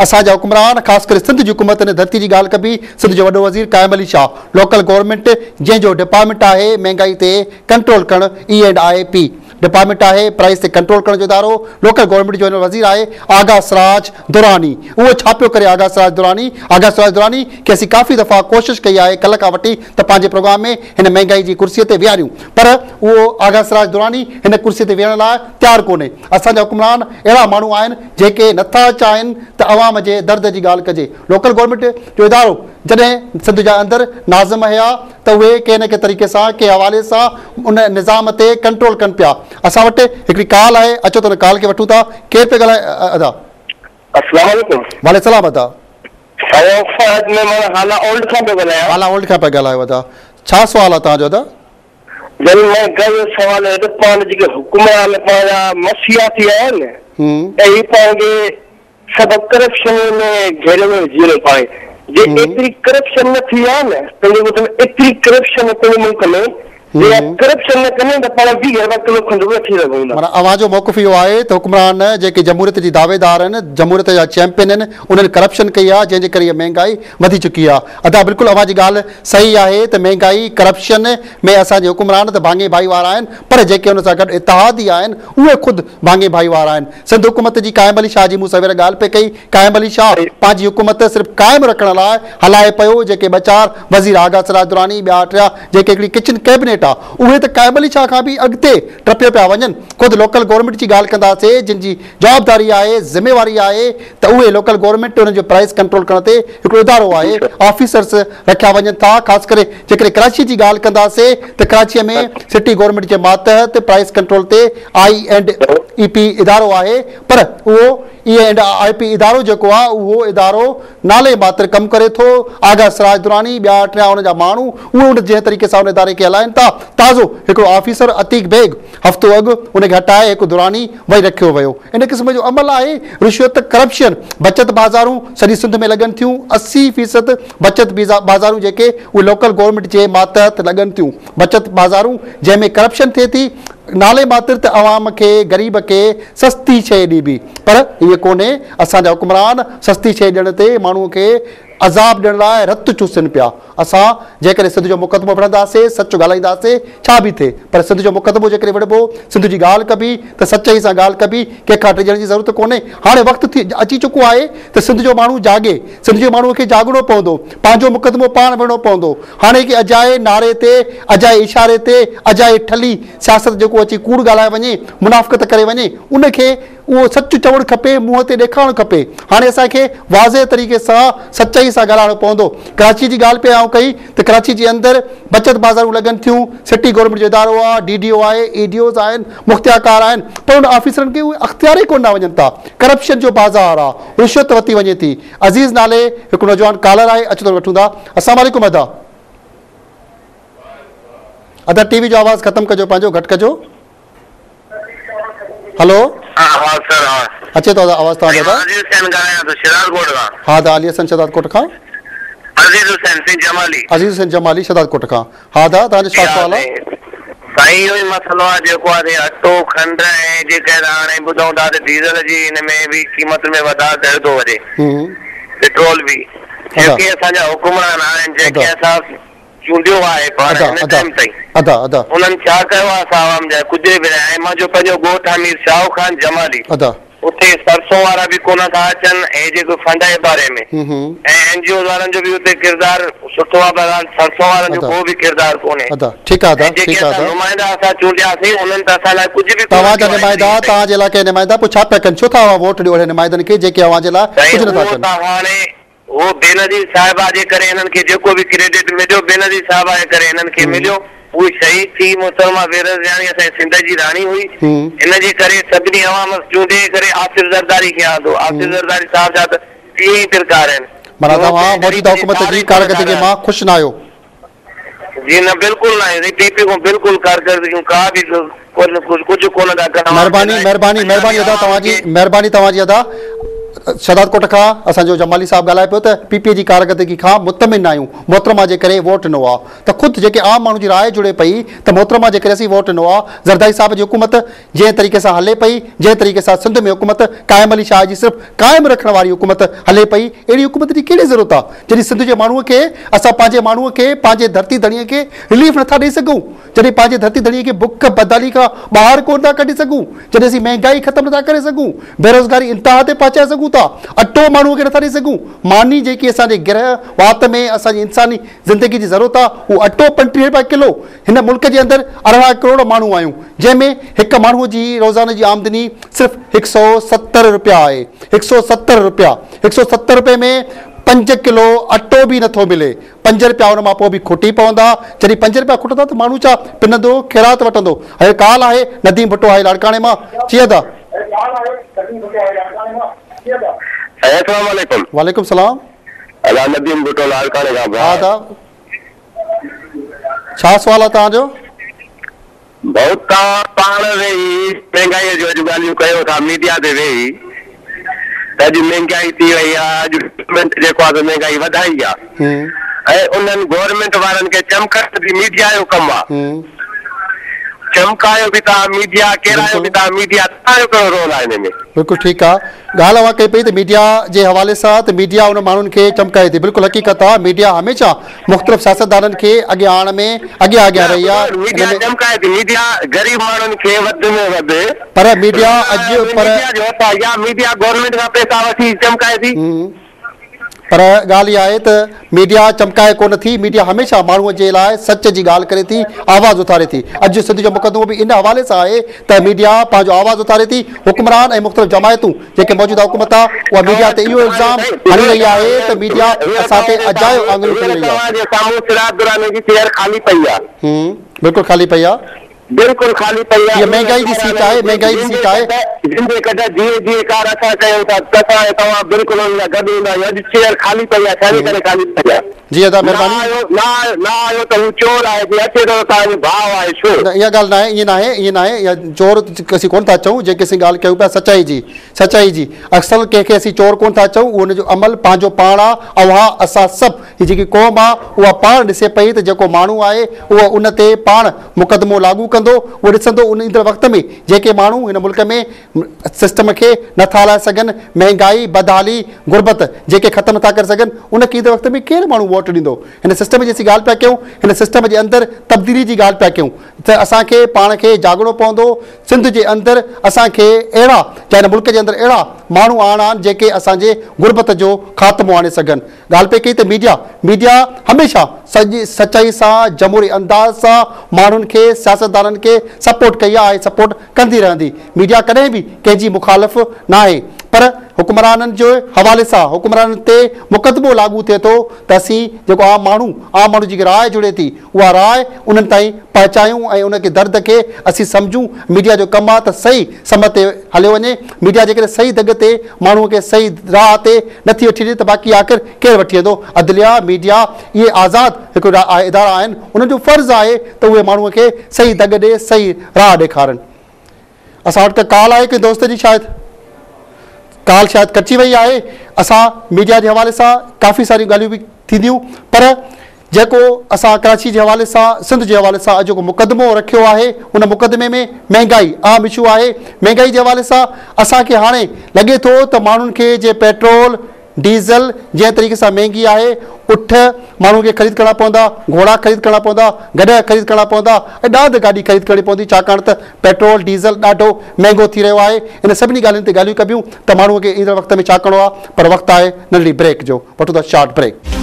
اسان جا حڪمران خاص ڪري سنڌ جي حڪومت هن ڌرتي جي ڳالهه ڪبي، سنڌ جو وڏو وزير قائم علي شاهه لوڪل گورنمينٽ جنهن جو ڊپارٽمينٽ آهي مهنگائي تي ڪنٽرول ڪرڻ اي اينڊ I P department آهي پرائس تي ڪنٽرول ڪرڻ جو ادارو لوڪل گورنمينٽ جو هن وزير آهي آغا سراج دراني اهو ڇا پيو ڪري آغا سراج دراني آغا سراج دراني کي اسين ڪافي دفعا ڪوشش ڪئي آهي ڪلهه کان وٺي ته پنهنجي پروگرام ۾ هن مهنگائي جي ڪرسي تي ويهاريون پر اهو آغا سراج دراني هن ڪرسي تي ويهڻ لاء تيار ڪونهي اسان جا حڪمران اهڙا ماڻهو آهن جيڪي نٿا چاهين ته عوام جي درد جي ڳالهه ڪجي لوڪل گورنمينٽ جو ادارو جڏهن سنڌ جا اندر ناظم هيا ته اهي ڪنهن نه ڪنهن طريقي سان ڪنهن حوالي سان ان نظام تي ڪنٽرول ڪن پيا. اسان وٽ هڪڙي ڪال آهي اچو ته ان ڪال کي وٺون ٿا. ڪير پيو ڳالهائي ادا؟ السلام عليڪم. وعليڪم السلام ادا. سائين فهد ميمڻ هالا اولڊ کان پيو ڳالهايان. هالا اولڊ کان پيا ڳالهايو ادا. ڇا سوال آهي توهان جو ادا؟ جن مان گهر سوال هي ته پاڻ جيڪي حڪمران پاڻ جا مسيحا ٿي آيا آهن ته هي پاڻ کي سڀ ڪرپشن ۾ گهيري ۾ وجهي وڃن پاڻ جي ايتري ڪرپشن نه ٿي آهي نه پنهنجي ملڪ ۾ ايتري ڪرپشن پنهنجي ملڪ ۾ جي اها ڪرپشن نه ڪن ته پاڻ 20 رپيا ڪلو کنڊ به وٺي سگهون ٿا. معنيٰ اوهان جو موقف اهو آهي ته حڪمران جيڪي جمهوريت جي دعويدار آهن، جمهوريت جا چيمپين آهن، انهن ڪرپشن ڪئي آهي جنهن جي ڪري اها مهنگائي وڌي چڪي آهي. ادا بلڪل اوهان جي ڳالهه صحيح آهي ته مهنگائي، ڪرپشن، ۾ اسان جي حڪمران ته ڀاڱي ڀائيوار آهن پر جيڪي ان سان گڏ اتحادي آهن اهي خود ڀاڱي ڀائيوار آهن. سنڌ حڪومت جي قائم علي شاهه جي مون سوير ڳالهه پئي ڪئي، قائم علي شاهه پنهنجي حڪومت صرف قائم رکڻ لاء هلائي پيو، جيڪي ٻه چار وزير آغا سراج دراني ٻيا ٽيا جيڪي هڪڙي ڪچن ڪيبنيٽ آ اهي ته قائم علي شاهه کان به اڳتي ٽپيو پيا وڃن، خود لوڪل گورنمينٽ جي ڳالهه ڪنداسي جن جي جوابداري آهي، ذميواري آهي ته اهي لوڪل گورنمينٽ انهن جو پرائس ڪنٽرول ڪرڻ تي هڪڙو ادارو آهي، آفيسرس رکيا وڃن ٿا، خاص ڪري جيڪڏهن ڪراچي جي ڳالهه ڪنداسي ته ڪراچي ۾ سٽي گورنمينٽ جي ماتحت پرائس ڪنٽرول تي آئي اينڊ اي پي ادارو آهي پر اهو اي اينڊ I P ادارو جيڪو آهي اهو ادارو نالي ماتر ڪم ڪري ٿو، آغا سراج دراني ٻيا ٽيا ان جا ماڻهو اهي ان جنهن طريقي سان ان اداري کي هلائن ٿا، تازو هڪڙو آفيسر عتيق بيگ هفتو اڳ ان کي هٽائي هڪ دراني وري رکيو ويو. ان قسم جو عمل آهي رشوت، ڪرپشن، بچت بازارون سڄي سنڌ ۾ لڳن ٿيون، 80% بچت بازارون جيڪي اهي لوڪل گورنمينٽ جي ماتحت لڳن ٿيون، بچت بازارون جنهن ۾ ڪرپشن ٿئي ٿي، نالي ماتر ته عوام کي غريب کي سستي شيء ڏبي پر ائين ڪونهي، اسان جا حڪمران سستي شيء ڏيڻ تي ماڻهو کي عذاب ڏيڻ لاء رت چوسين پيا. اسان جيڪڏهن سنڌ جو مقدمو وڙهنداسي، سچ ڳالهائينداسي، ڇا به ٿئي پر سنڌ جو مقدمو جيڪڏهن وڙهبو، سنڌ جي ڳالهه ڪبي ته سچائي سان ڳالهه ڪبي، ڪنهن کان ڊڄڻ جي ضرورت ڪونهي. هاڻي وقت ٿي اچي چڪو آهي ته سنڌ جو ماڻهو جاڳي، سنڌ جي ماڻهو کي جاڳڻو پوندو، پنهنجو مقدمو پاڻ وڙهڻو پوندو. هاڻي ڪي اجائي نعري تي، اجائي اشاري تي، اجائي ٺلهي سياست جيڪو اچي ڪوڙ ڳالهائي وڃي، منافقت ڪري وڃي، ان کي اهو سچ چوڻ کپي، منهن تي ڏيکارڻ کپي. هاڻي اسان کي واضح طريقي سان سچائي سان ڳالهائڻو پوندو. ڪراچي جي ڳالهه پئي آئون ڪئي ته ڪراچي جي اندر بچت بازارون لڳن ٿيون، سٽي گورنمينٽ جو ادارو آهي، ڊي ڊي او آهي، اي ڊي اوز آهن، مختيارڪار آهن پر ان آفيسرن کي اهي اختيار ئي ڪونه ڏنا وڃن ٿا. ڪرپشن جو بازار آهي، رشوت وتي وڃي ٿي. عزيز نالي هڪ نوجوان ڪالر آهي، اچو ته وٺون ٿا. السلام عليڪم ادا. ادا ٽي وي جو آواز ختم ڪجو پنهنجو گهٽ ڪجو. هلو. ها ها سر ها. اچي ٿو آواز توهان جو ادا. عزيز حسين ڳالهايان ٿو شهداد ڪوٽ کان. ها ادا علي حسن شهداد ڪوٽ کان. عزيز حسين سين جمالي. عزيز حسين جمالي شهداد ڪوٽ کان. ها ادا توهان جو ڇا سوال آ. سائين اهو ئي مسئلو آ جيڪو آ سي اٽو کنڊ ۽ جيڪي هاڻي ٻڌون ٿا ته ڊيزل جي هن ۾ به قيمتن ۾ وڌاء ڪيو ٿو وڃي پيٽرول به جيڪي اسان جا حڪمران آهن جنهن کي اسان چونڊيو آهي پاڻ هن ٽائيم تائين ادا ادا انهن ڇا ڪيو آهي اسان عوام جا ڪجهه به نه ۽ منهنجو پنهنجو ڳوٺ آهي مير شاهو خان جمالي ادا اتي سرسون وارا به ڪونه ٿا اچن ۽ جيڪو فنڊ جي باري ۾ ۽ اين جي اوز وارن جو به اتي ڪردار سٺو آهي بهرحال سرسون وارن جو ڪو به ڪردار ڪونهي ادا ٺيڪ آهي ادا ۽ جيڪي ٺيڪ آهي اسان ادا نمائندا اسان چونڊياسين انهن ته اسان لاء ڪجهه به ڪونه توهان جا ڪيو آهي نمائندا هن ڏينهن تائين. توهان جي علائقي جا نمائندا پوء ڇا پيا ڪن ڇو ٿا اوهان ووٽ ڏيو اهڙن نمائندن کي جيڪي اوهان جي لاء سائين ڪجهه نٿا اهو ڪن. ته هاڻي هو بينظير صاحبه جي ڪري هنن کي جيڪو به ڪريڊٽ مليو بينظير صاحبه جي ڪري هنن کي مليو. هوء شهيد ٿي محترمه بينظيراڻي اسان جي سنڌ جي راڻي هئي. ان جي ڪري سڀني عوام چونڊي ڪري آصف زرداري کي آندو. آصف زرداري صاحب جا ته اهي ئي پرڪار آهن. معنيٰ جو هو توهان ڪنهن موجوده غريب جي حڪومت سار جي ئي ڪونه ٿا ڪارڪردگي لهن. مان خوش ناهيو؟ جي نه بلڪل نه آهيون سائين پي پي کان بلڪل ڪارڪردگيون ڪا به ڪجهه ڪونه ٿا ڪن عوام جي مهرباني لاء مهرباني اڃا مهرباني به ادا عوام توهان جي کي مهرباني توهان جي ادا. شهدادڪوٽ کان اسان جو جمالي صاحب ڳالهائي پيو ته پي پي جي ڪارڪردگي کان مطمئن آهيون، محترمه جي ڪري ووٽ ڏنو آ ته خود جيڪي عام ماڻهو جي راء جڙي پئي ته محترمه جي ڪري اسين ووٽ ڏنو آ. زرداري صاحب جي حڪومت جنهن طريقي سان هلي پئي، جنهن طريقي سان سنڌ ۾ حڪومت قائم علي شاهه جي صرف قائم رکڻ واري حڪومت هلي پئي، اهڙي حڪومت جي ڪهڙي ضرورت آ جڏهن سنڌ جي ماڻهو کي اسان پنهنجي ماڻهو کي پنهنجي ڌرتي ڌڻي کي رليف نٿا ڏئي سگهون، جڏهن پنهنجي ڌرتي ڌڻي کي بک بدحالي کان ٻاهر ڪونه ٿا ڪڍي سگهون، جڏهن اسين مهنگائي ختم نٿا ڪري سگهون، بيروزگاري انتها تي پهچائي سگهون ٿا، اٽو ماڻهو کي نٿا ڏئي سگهون، ماني جيڪي اسان جي گرهه وات ۾ اسان جي انساني زندگي جي ضرورت آ اهو اٽو 35 رپيا ڪلو. هن ملڪ جي اندر 18 ڪروڙ ماڻهو آهيون جنهن ۾ هڪ ماڻهو جي روزاني جي آمدني صرف 170 رپيا آهي، 170 رپيا، 170 رپئي ۾ 5 ڪلو اٽو به نٿو ملي، 5 رپيا ان مان پوء به کٽي پوندا، جڏهن 5 رپيا کٽندا ته ماڻهو ڇا پنندو خيرات وٺندو. هي ڪال آهي نديم ڀٽو آهي لاڙڪاڻي مان. جي ادا. سائين السلام عليڪم. وعليڪم سلام. ادا نديم ڀٽو لاڙڪاڻي کان. ها ادا ڇا سوال آهي توهان جو؟ ڀائو توهان پاڻ ويهي مهنگائي جو اڄ ڳالهيون ڪيو ٿا ميڊيا تي ويهي ته اڄ مهنگائي ٿي وئي آهي اڄ گورنمينٽ جيڪو آهي سو مهنگائي وڌائي آهي ۽ انهن گورنمينٽ وارن کي چمڪائڻ به ميڊيا جو ڪم آهي چمڪايو به توهان ميڊيا ڪيرايو به توهان ميڊيا توهان جو ڪهڙو رول آهي ان ۾؟ بلڪل ٺيڪ آ ڳالهه اوهان ڪئي پئي ته ميڊيا جي حوالي سان ته ميڊيا ان ماڻهن کي چمڪائي ٿي بلڪل حقيقت آ ميڊيا هميشه مختلف سياستدانن کي اڳيان آڻڻ ۾ اڳيان اڳيان رهي آ ان ميڊيا ۾ چمڪائي ٿي ميڊيا غريب ماڻهن کي وڌ ۾ وڌ پر ميڊيا اڄ پر ميڊيا جو هٿ آ يا ميڊيا گورنمينٽ کان پئسا وٺي چمڪائي ٿي. پر ڳالهه اها آهي ته ميڊيا چمڪائي ڪونه ٿي، ميڊيا هميشه ماڻهوء جي لاء سچ جي ڳالهه ڪري ٿي، آواز اٿاري ٿي. اڄ سنڌ جو مقدمو به ان حوالي سان آهي ته ميڊيا پنهنجو آواز اٿاري ٿي، حڪمران ۽ مختلف جماعتون جيڪي موجوده حڪومت آهي اها ميڊيا تي اهو الزام هڻي رهي آهي ته ميڊيا اسان تي اجايو آڱريون کڻي رهي آهي. توهان جي سامهون سراج دراني جي چيئر خالي پئي آهي. بلڪل خالي پئي آهي. بلڪل خالي پئي آهي. هيء مهنگائي جي سيٽ آهي، مهنگائي جي سيٽ آهي. جن جي ڪڍ جيئي جيئي ڪار اسان ڪيون ٿا ته اسان ۽ توهان بلڪل انهن سان گڏ هوندا آهيون. اڄ چيئر خالي پئي آهي، ڇا جي ڪري خالي پئي آهي؟ جي ادا مهرباني. نه آيو نه آيو ته هو چور آهي، جي اچي ٿو ته توهان جو ڀاء آهي، ڇو؟ نه اها ڳالهه ناهي، ائين ناهي، ائين ناهي، اها چور اسين ڪونه ٿا چئون، جيڪي اسين ڳالهه ڪيون پيا سچائي جي، سچائي جي، اصل ڪنهن کي اسين چور ڪونه ٿا چئون، اهو ان جو عمل پنهنجو پاڻ آ، اوهان اسان سڀ هي جيڪي قوم آ اها پاڻ ڏسي پئي ته جيڪو ماڻهو آهي اهو ان تي پاڻ مقدمو لاڳو ڪندو، اهو ڏسندو ان ايندڙ وقت ۾ جيڪي ماڻهو هن ملڪ ۾ سسٽم کي نٿا هلائي سگهن، مهنگائي، بدحالي، غربت جيڪي ختم نٿا ڪري سگهن ان کي ايندڙ وقت ۾ ڪير ماڻهو ووٽ ڏيندو؟ هن سسٽم جي اسين ڳالهه پيا ڪيون، هن سسٽم جي اندر تبديلي جي ڳالهه پيا ڪيون ته اسان کي پاڻ کي جاڳڻو پوندو، سنڌ جي اندر اسان کي اهڙا يا هن ملڪ جي اندر اهڙا ماڻهو آڻڻا آهن جيڪي اسان جي غربت جو خاتمو آڻي سگهن. ڳالهه پئي ڪئي ته ميڊيا ميڊيا هميشه سڄي سچائي سان جمهوري انداز سان ماڻهن کي سياستدانن کي سپورٽ ڪئي آهي ۽ سپورٽ ڪندي رهندي. ميڊيا ڪڏهن به ڪنهن جي مخالف ناهي پر حڪمرانن جي حوالي سان حڪمرانن تي مقدمو لاڳو ٿئي ٿو ته اسين جيڪو عام ماڻهو عام ماڻهو جي جيڪي راء جڙي ٿي اها راء انهن تائين پهچايون ۽ ان کي درد کي اسين سمجهون. ميڊيا جو ڪم آهي ته صحيح سمت تي هليو وڃي. ميڊيا جيڪڏهن صحيح دڳ تي ماڻهوء کي صحيح راهه تي نٿي وٺي وڃي ته باقي آخر ڪير وٺي ويندو؟ عدليه، ميڊيا اهي آزاد هڪ ادارا آهن انهن جو فرض آهي ته اهي ماڻهوء کي صحيح دڳ ڏي صحيح راهه ڏيکارن. اسان وٽ ڪا ڪال آهي ڪنهن دوست جي شايد ڪال شايد ڪٽجي وئي آهي. اسان ميڊيا جي حوالي سان ڪافي ساريون ڳالهيون به ٿينديون پر جيڪو اسان ڪراچي جي حوالي سان سنڌ جي حوالي سان اڄ جيڪو مقدمو رکيو آهي ان مقدمي ۾ مهنگائي اهم اشو آهي. مهنگائي جي حوالي سان اسان کي هاڻي لڳي ٿو ته ماڻهن کي جي پيٽرول ڊيزل جنهن طريقي سان مهنگي آهي اٺ ماڻهن کي خريد ڪرڻا پوندا، گهوڙا خريد ڪرڻا پوندا، گڏهه خريد ڪرڻا پوندا ۽ ڏاند گاڏي خريد ڪرڻي پوندي ڇاڪاڻ ته پيٽرول ڊيزل ڏاڍو مهنگو ٿي رهيو آهي. ان سڀني ڳالهين تي ڳالهيون ڪبيون ته ماڻهو کي ايندڙ وقت ۾ ڇا ڪرڻو آهي پر وقت آهي ننڍڙي بريڪ جو وٺون ٿا شارٽ بريڪ.